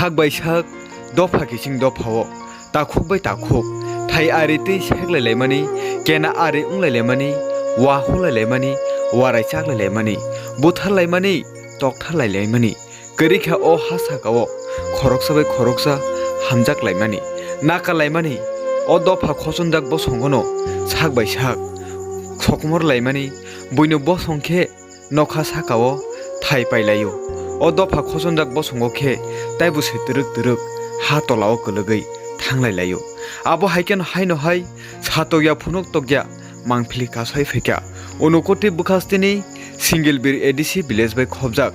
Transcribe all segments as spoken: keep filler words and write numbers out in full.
Sak bai sak, dopha kiching dophao, takhuk bai takhuk, thai ari twi seklai laimani, kena ari wnglai laimani, wa hulai laimani, warai chaklai laimani, buthar laimani, tokthar lai laimani, kwrwi kha o ha sakao khoroksa bai khoroksa hamjak laimani, naka laimani, o dopha khosonjak bosongono sak bai sak sokomor laimani, buino bosong khe nokha sakao thai pai laio. O dopha khosonjak bosongo khe taibo se twrwk twrwk ha tolao kwlwgwi thanglai laio. Abo hai kheno haino hai satokya phunuk tokya mangphili kasai phaikha. Unukoti bwkhastini Single Bir A D C village bai khobjak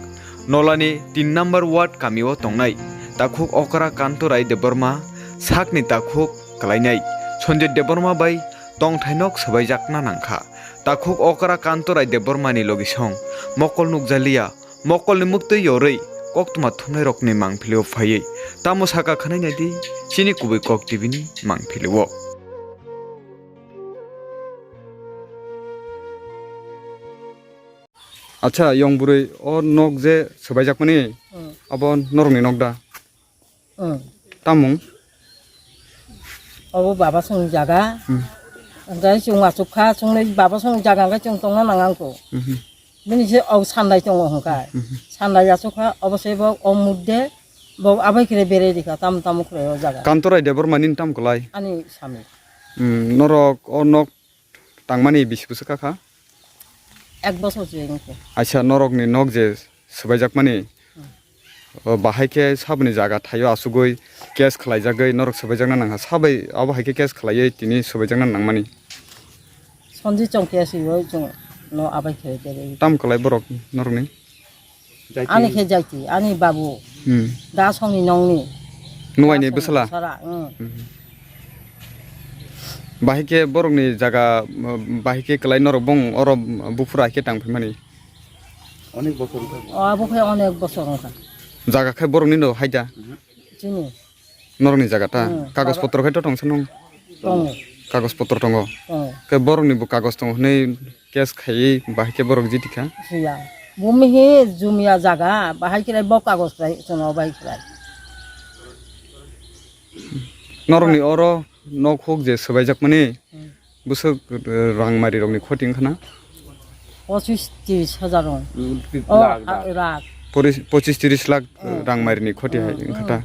Nolani tin number ward kamio tongnai takhuk okra Kantorai Debbarma sakni takhuk kwlainai Sanjit Debbarma bai tongthai nok swbaijakna nangkha. Takhuk okra Kantorai Debbarmani logisong mokol nukjaliya, mokolni muktwi yorwi koktwma thumnairokni mangphilio phaiwi tamo saka khwnai naidi chini kubui kok T V ni mangphilio. Acha, yong bwrwi o nok je swbaijakmani, Hmm. Abo norokni nok da? Hmm. Tamung? Obo baba song jaga. Hmm. Hwnkhe chwng achuk kha, chwngno baba song jaga hwnkhe chwng tongna nang ang kho. Mhm. Bini se o sandai tongo hwnkhe. Mhm. Sandai achuk kha, obo se bo o mudde, bo abai khe berei rikha, tam tam khe o jaga. Kantorai Debbarma nini tam kwlai? Ani sami. Hmm, norok o nok tangmani bisi bwswk kha kha? Ek bosor se wngkhe. Aisa, norokni nok je swbaijakmani, Hmm. O, bahai khe saboni jaga thaio asugwi case khlaijagwi norok swbaijakna nangkha. Sabai abo hai khe case khlaiwi tini swbaijakna nangmani? Sonji chong case wi chwng no abai khe berwi. Tam kwlai borok norokni? Ani khe jaiti, ani babu. Hmm. Da songni nongni. Nuaini Da songni bwsala? Bwsala, hmm. Mhm. Bahai khe borokni jaga, um, bahai khe kwlai norok bong oro buphuru hai khe tang phaimani? Onek bosor wngkha. O, abo khe onek bosor wngkha. Jaga khe borokni no hai da? Mhm. Chini. Norokni jaga ta? Hmm, Kagoj jaga. Potro khe to tongsa nung? Tongo. Kagoj potro tongo? Tongo. Khe borokni bo kagoj tongo hwnwi case khaiwi bahai khe borok jiti kha? Siya. Bo mihi jumia jaga, bahai khe bo kagoj bai chwngno bai khlai. Norokni oro nok huk je swbaijakmani Hmm. bwswk, eh, rangmari rokni khoti wngkha na? Pochis tris hajar wng. Mm, Oh, lakh, ah, lakh. Lakh. Poris-, pochis tris lakh, eh, Hmm. rangmarini khoti hai Hmm, wngkha hmm. ta?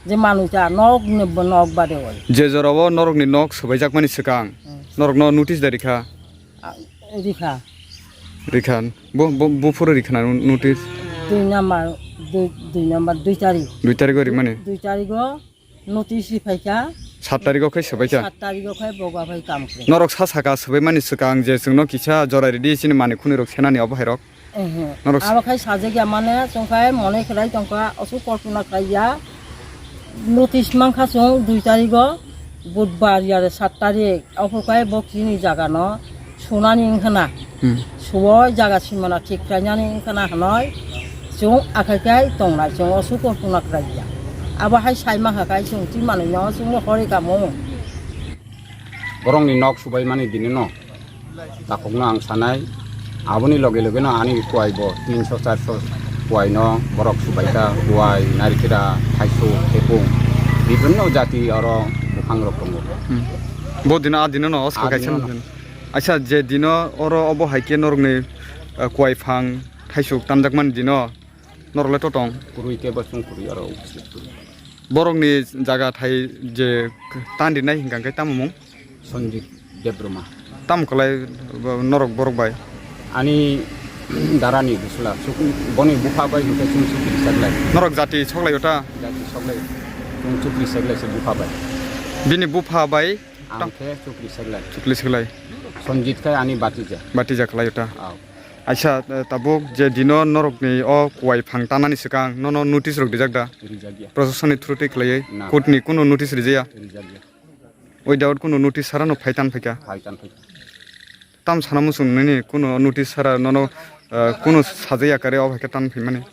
Je manwi ta nok ni bo nok bade oi. Je jorao norokni nok swbaijakmani swkang Hmm. norokno notice da rikha? Ah, rikha. Rikha. Bo, bo, buphuru rikha na notice? Dui number, dui, dui number, dui tarik. Dui tarigo rimani? Dui tarigo notice riphaikha. Sat tarigo khe swbaikha? Sat tarigo khe boga phai kam khe. Norok sa saka swbaimani swkang je chwngno kisa jorai ridi chini mani khunirok senani obo hairok? Ehe. Norok Abo khai sajagya mane chwng khai mone khlai tongkha, osu kolpona khlaiya. Notice mankha chwng dui tarigo, budbar yare sat tarik. Obo khai bo chini jagano sunani wngkhana. Hmm. Suo jaga simana thik khlainani wngkhana hwnwi chwng akhai khai tongnai, chwng osu kolpona khlaiya. Abo hai sai mankha khai chwng twi manwino chwngno hori kamo. Borokni nok subaimani dinino. Takhukno ang sanai, aboni loge loge no ani kuai bo tinso charso kuai no borok subaikha, kuai, narikira, thaisu, thepung, bibinno jati oro buphang rok tongo. Hmm. Bo dino a dino no osko A kaisa dino no. Aisa je dino oro obo hai khe norokni, eh, kuai phang thaisuk tanjakmani dino norok le totong. Kwrwi khe bo chwng kwrwi oro upside kwrwi. Borokni jaga thai je tandinai hinkha khe tamo mung? Sanjit Debbarma. Tam kwlai bo norok borok bai? Ani darani bwsla, suk-, boni bupha bai hwnkhe chwng chukri seglai. Norok jati soklai ota? Jati soklai. Chwng chukri seglai se bupha bai. Bini bupha bai? Ang khe chukri seglai. Chukri seglai. Sanjit khe ani batija. Batija kwlai ota. Aw. Aisa, eh, tabuk je dino norokni o kuai phang tanani swkang nono notice rok rijak da? Rijak ya. Proshasonni through twi khlaiwi Na. Court ni kuno notice rijaya? Rijak ya. Without kuno notice sara no phai tan phaikha? Phai tan phaikha. Tam sana muchung nini kuno notice sara nono, eh, kuno sajaya kare o hai khe tan phaimani?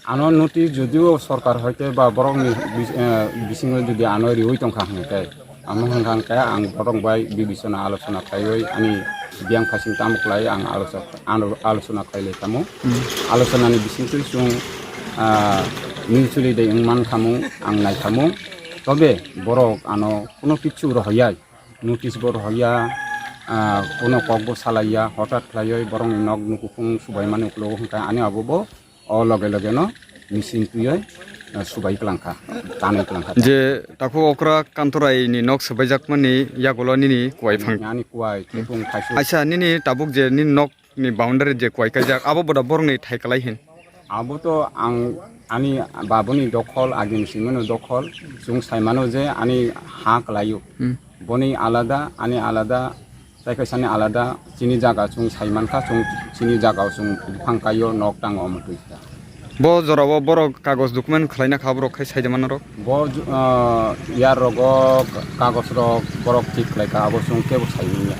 Ano notice jodio sorkar hoite ba borokni bis-, eh, bisingo jodi ano riwi tongkha hwnkhe, ano hwnkha hwnkhe ang borok bai bibisona alochona khaiwi ani biyang phasing tamo khlai ang alochona, ano alochona khailai tamo. Hmm. Alochonani bisingtwi chwng, ah, Mutually de wng man khamung, ang nai khamung. Tobe borok ano kuno kichu rohoyai, notice bo rohoya, ah, kuno kok bo salaiya, hotat khlaioi borokni nok nukuphung subai mani uklogo hwnkha ani abo bo o loge loge no machine twiwi, ah, subai kwlangkha, tanwi kwlangkha. Je takhuk okra Kantorai ni nok swbaijak mani yagulo nini kuwai phang. Ani kuwai, hmm, tepung khaisu. Aisa, nini tabuk je nini nok ni boundary je kuwai kaijak, abo boda borokni thai kwlai hin? Abo to ang ani babuni dokhol, agini simino dokhol, chwng saimano je ani ha kwlaio. Hmm. Boni alada, ani alada, tei kaisani alada, chini jaga chwng saimankha, chwng chini jagao chwng buphang kaio, nok tango omo twi kha. Bo jorao borok kagoj document khlaina kha, borok khai saida mano rok? Bo ju-, ah, yar rogo kagoj rok borok thik khlai kha, abo chwng kebo sai manya.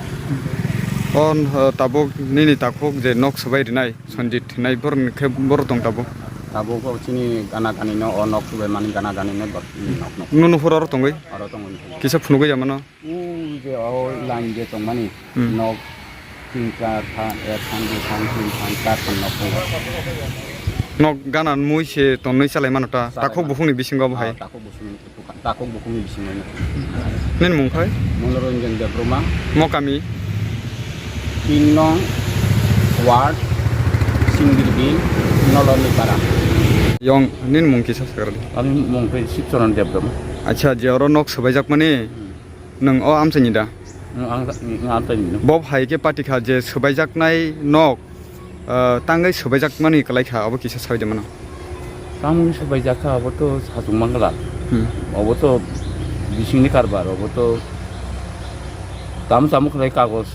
O, ah, tabuk nini takhuk je nok swbai rinai Sanjit hinai borok ni khe borok tong tabuk? Tabuk bo chini gana gani no o nok swbai mani gana gani no borok ni nok no. Nunu phuru oro tongwi? Oro tongwi. Kisa phunugwi ya mano? Ui je o line je tongmani, hmm, nok tin char than, ek than, dui than, tin than, char than nok tongo. Nok gana mui se tonwi chalai mano ta, chalai takhuk mano. Bukhukni bisingo bo hai. Ah, takhuk bukhukni, takhuk bukhukni bisingo no. Nini mung khai? Monoranjan Debbarma. Mo kami? Tin nong ward, Singirbi, Noloni Para. Yong, nini mung kisa sakradi? Ani mung khai Sibcharan Debbarma. Acha, je oro nok swbaijak mani? Hmm. Nwng o amchaini da? Nwng ang, nwng amchaini no. Bo hai khe patikha je swbaijaknai nok, ah, tangwi swbaijakmani kwlai kha, abo kisa sawi de mano. Tangwi swbaijak kha, abo to sachung mangla. Hmm. Abo to bisingni karbar, abo to tam chamo khlai kagoj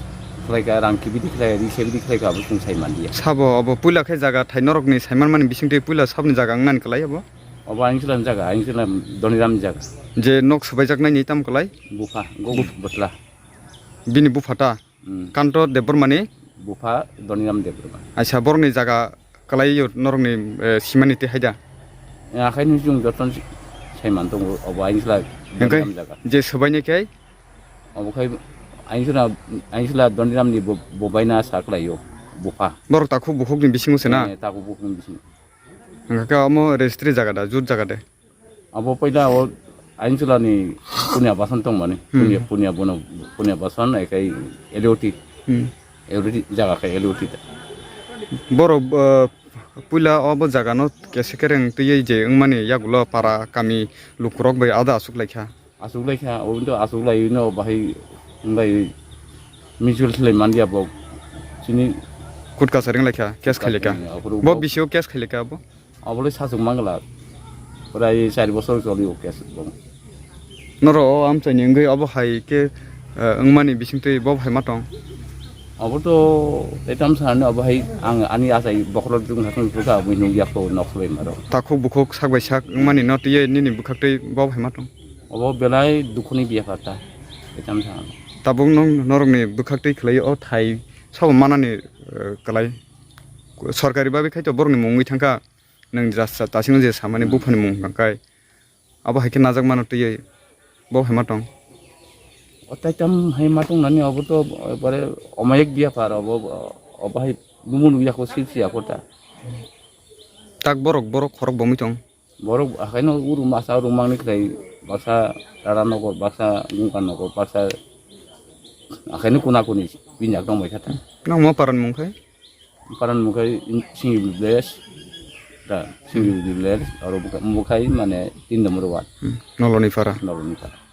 khlai kha, rang kibidi khlai, ri sebidi khlai kha, abo chwng sai manliya. Sabo abo puila khe jaga thai norokni saimanmani bisingtwi puila saboni jaga wngnani kwlai abo? Obo Aingsila ni jaga, Aingsila Doniram ni jaga. Je nok swbaijaknaini tamo kwlai? Bupha, go butla. Bini bupha ta? Hmm. Kanto Debbarmani? Bupha Doniram Debbarma. Aisa, borokni jaga kwlai yo norokni, eh, simani twi haida? Eh, akhai ni chwng joto sai man tongo, obo Aingsila Doniram jaga. Hingke je swbaini khe? Obo khai Aingsila, Aingsila Doniram ni bo-, bobaina sa kwlai yo, bupha. Borok takhuk bukhukni bisingo se na? Eh, takhuk bukhukni bisingo. Hingke omo registry jaga da, jut jaga de? Abo paida o Aingsila ni Punia Basan tongmani. Hmm. Punia, Punia bono, Punia Basan, ekai L O T. Hmm. L O T jaga khe L O T da. Borok, eh, puila obo jaga no kese kereng twiwi je wngmani yagulo para kami lukurok bai ada asuk laikha. Asuk laikha, obo to asuk lai no bahai wngbai mutual khlai mandia bo. Chini kut kachari wnglaikha, case khailika. Aphuru bo bo bisio case khailika abo? Obolai sachung mangla. Prai char bosor choli o case bo. Noro o amchaini wngwi obo hai khe, eh, wngmani bisingtwi bo hai ma tong? Obo to etam sanani obo hai ang ani achai bokhorok jung hatung jukha abui nung yak to nok bai maro. Takhuk bukhuk sak bai sak wngmani no twiwi nini bwkhaktwi bo hai ma tong? Obo belai dukhuni biya pharta. Etam sanani. Tabuk nung norokni bwkhaktwi khlai o thai sabo manani, eh, kwlai. Sorkari babi khai to borokni mungwi thangkha. Nwng jasa tasingno je samani, hmm, buphani mung hwnkha kai. Abo hai khe najak mano twiwi. Bo hai ma tong? O tai tam hai ma tong nani obo to bare omayek biya par obo, obo hai bumu nukya ko sil siya ko ta. Tak borok, borok khorok bomwi tong. Borok haino uru masa uru mangni khlai baksa Rara Nogor, baksa Gungka Nogor, baksa haino kuna kuni pinjak tong bai kha ta. Nang mo paran mung khai? Paran mung khai Singibili village, ta Singibili village, aro mung khai mane tin number ward. Hmm. Noloni para. Noloni para.